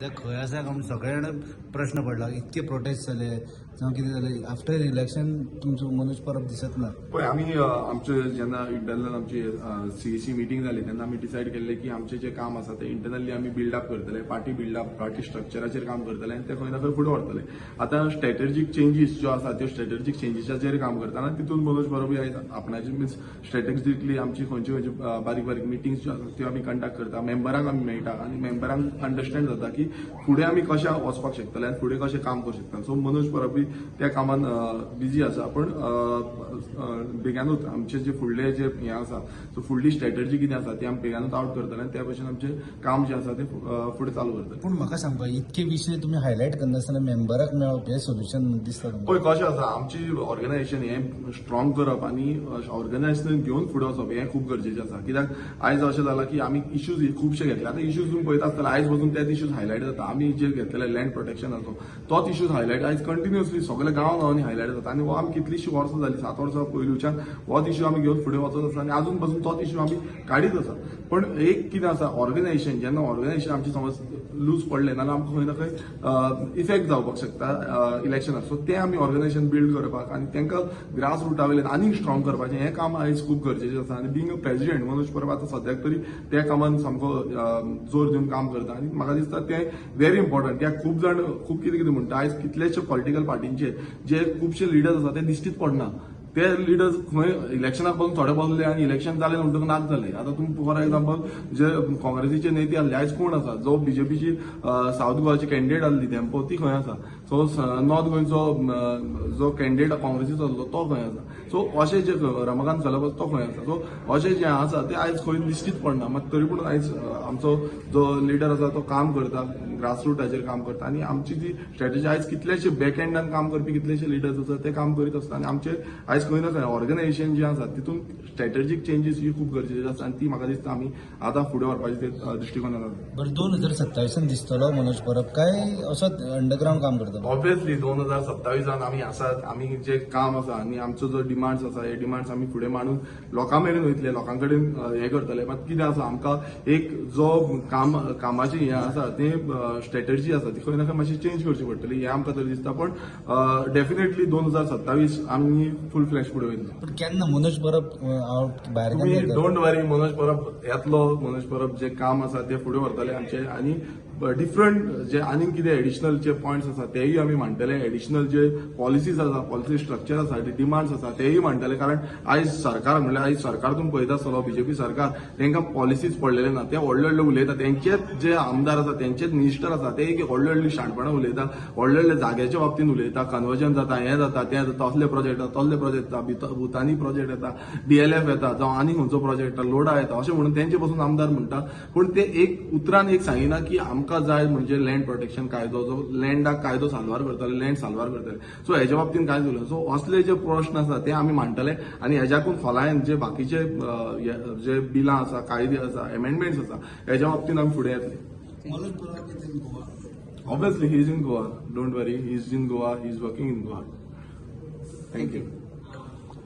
सद्या खंय आसा काय म्हूण सगळे जाण प्रश्न पडला. इतके प्रोटेस्ट जाले जावं कितें जालें, आफ्टर इलेक्शन तुमचो मनोज परब दिसत ना. पळय, आमी आमचे जेन्ना इंटरनल आमची सीईसी मिटींग जाली तेन्ना आमी डिसायड केल्लें की आमचें जें काम आसा तें इंटरनली आमी बिल्डअप करतले, पार्टी बिल्डअप, पार्टी स्ट्रक्चराचेर काम करतले आनी तें खंय ना खंय फुडें व्हरतले. आतां स्ट्रॅटेजीक चेंजीस ज्यो आसा त्यो स्ट्रॅटेजीक चेंजीसाचेर काम करतना तितून मनोज परब आयज आपणाची, मिन्स स्ट्रॅटेजिकली आमची खंयची खंयची बारीक बारीक मिटिंग्स ज्यो आसा त्यो आमी कंडक्ट करता, मेंबरांक आमी मेळटा आनी मेंबरांक अंडरस्टँड जाता की फुडें आमी कशें वचपाक शकतले आनी फुडें कशें काम करूं शकता. सो मनोज परब त्या कामान बिजी आसा, पूण बेगानूच आमचे जे फुडले जे हें आसा, सो फुडली स्ट्रॅटर्जी कितें आसा ती आमी बेगानूच आवट करतले आनी त्या भशेन आमचें काम जें आसा तें फुडें चालू करतले. पूण म्हाका सांगपा, इतके विशय तुमी हायलायट करनासतना मेंबराक मेळप हें सोल्युशन दिसता तुमकां? पळय, कशें आसा, आमची ऑर्गनायझेशन हें स्ट्रॉंग करप आनी ऑर्गनायझेशन घेवन फुडें वचप हें खूब गरजेचें आसा, कित्याक आयज अशें जालां की आमी इश्यूज खुबशे घेतले. आतां इश्यूज तुमी पळयता आसतले, आयज पसून तेच इश्यूज हायलायट जाता. आमी जे घेतलेले लँड प्रोटेक्शनाचो तोच इश्यूज हायलायट आयज कंटिन्युअसली सगळे गांव गांवांनी हायलायट जाता आनी हो आमी कितलींशीं वर्सां जालीं, 7 वर्सां पयलूच्यान होच इश्यू आमी घेवन फुडें वचत आसा आनी आजून पासून तोच इश्यू आमी काडीत आसा. पण एक कितें आसा, ऑर्गनायझेशन, जेन्ना ऑर्गनायझेशन आमची समज लूज पडलें नाल्यार आमकां खंय ना खंय इफेक्ट जावपाक शकता इलेक्शनाक. सो तें आमी ऑर्गनायझेशन बिल्ड करपाक आनी तांकां ग्रास रुटा वयल्यान आनीक स्ट्रॉंग करपाचें हें काम आयज खूब गरजेचें आसा. आनी बींग अ प्रेजिडेंट, मनोज परब आतां सद्याक तरी त्या कामान सामको जोर दिवन काम करता आनी म्हाका दिसता तें व्हेरी इम्पॉर्टंट, कित्याक खूब जाण खूब कितें कितें म्हणटा. आयज कितलेशे पॉलिटिकल पार्टींचे जे खुबशे लिडर्स आसा ते दिश्टीच पडना. ते लिडर्स खंय इलेक्शनाक पासून थोडे बसले आनी इलेक्शन जालें म्हणटकच नाच जाले. आतां तुमी फॉर एग्जाम्पल जे काँग्रेसीचे नेते आसले, आयज कोण आसा? जो बीजेपीची सावथ गोवाची कॅन्डिडेट आसली धेंपो, ती खंय आसा? सो नॉर्थ गोंयचो जो कॅन्डिडेट काँग्रेसीचो आसलो तो खंय आसा? सो अशे जे रमाकांत खलप आसा तो खंय आसा? सो अशे जे आसा ते आयज खंय दिश्टीच पडना. मात तरी पूण आयज आमचो जो लिडर आसा तो काम करता, ग्रासरुटाचेर काम करता आनी आमची जी स्ट्रॅटेजी, आयज कितलेशे बॅक एंडान काम करपी कितलेशे लिडर्स आसा, ते काम करीत आसता आनी आमचे आयज खंय ना खंय ऑर्गनायझेशन जें आसा तितून स्ट्रॅटेजीक चेंजीस ही खूब गरजेची आसा आनी ती म्हाका दिसता आमी आतां फुडें व्हरपाचे ते दृश्टिकोनान आसा. बरें, 2027 दिसतलो मनोज परब काय असोच अंडरग्रावंड काम करतलो? ऑब्वियसली 2027 आमी आसात. आमी जे काम आसा आनी आमचो जो डिमांड्स आसा, हे डिमांड्स आमी फुडें मांडून लोकां मेरेन वयतले, लोकां कडेन हें करतले. मात कितें आसा, आमकां एक जो काम कामाची हें आसा, तें स्ट्रॅटर्जी आसा ती खंय ना खंय मातशी चेंज करची पडटली हें आमकां तरी दिसता. पण डेफिनेटली 2027 आमी फूल फ्लॅश फुडें वयतले. पण केन्ना मनोज परब आवट भायर तुमी केन्ना येतलो? Don't वरी, मनोज परब येतलो. मनोज परब जे काम आसा ते फुडें व्हरतले आमचे आनी डिफरंट जे आनीक कितें एडिशनल जे पॉयंट्स आसा तेय आमी मांडटले. एडिशनल जे पॉलिसीज आसा, पॉलिसी स्ट्रक्चर आसा, डिमांड्स आसा, तेय मांडटले. कारण आयज सरकार म्हणल्यार आयज सरकार तुमी पळयता आसतलो, बीजेपी सरकार, तांकां पॉलिसीज पडलेले ना. ते व्हडले व्हडले उलयता, तेंचेच जे आमदार आसा, तेंचेच मिनिस्टर आसा, ते एक व्हडले व्हडली शाणपणां उलयता, व्हडले व्हडले जाग्याच्या बाबतींत उलयता, कन्वर्जन जाता, हें जाता, तें जाता, असले प्रोजेक्ट जाता, तसले प्रोजेक्ट जाता, भुतानी प्रोजेक्ट येता, डीएलएफ येता, जावं आनी खंयचो प्रोजेक्ट येता, लोडा येता, अशें म्हणून तेंचे पसून आमदार म्हणटा. पूण ते एक उतरान एक सांगिना की आमकां जाय म्हणजे लँड प्रोटेक्शन कायदो, जो लँडाक कायदो साल्वार करतले, लँड साल्वार करतले. सो हेज्या बाबतींत कांयच उलयना. सो असले जे प्रश्न आसा ते आमी मांडटले आनी हेज्याकून खोलायेन जे बाकीचे जे बिलां आसा, कायदे आसा, एमेंडमेंट्स आसा, हेज्या बाबतींत आमी फुडें येतले. मनोज परब is in Goa? Obviously, he is in Goa. Don't worry, he is in Goa. He is working in Goa. Thank you.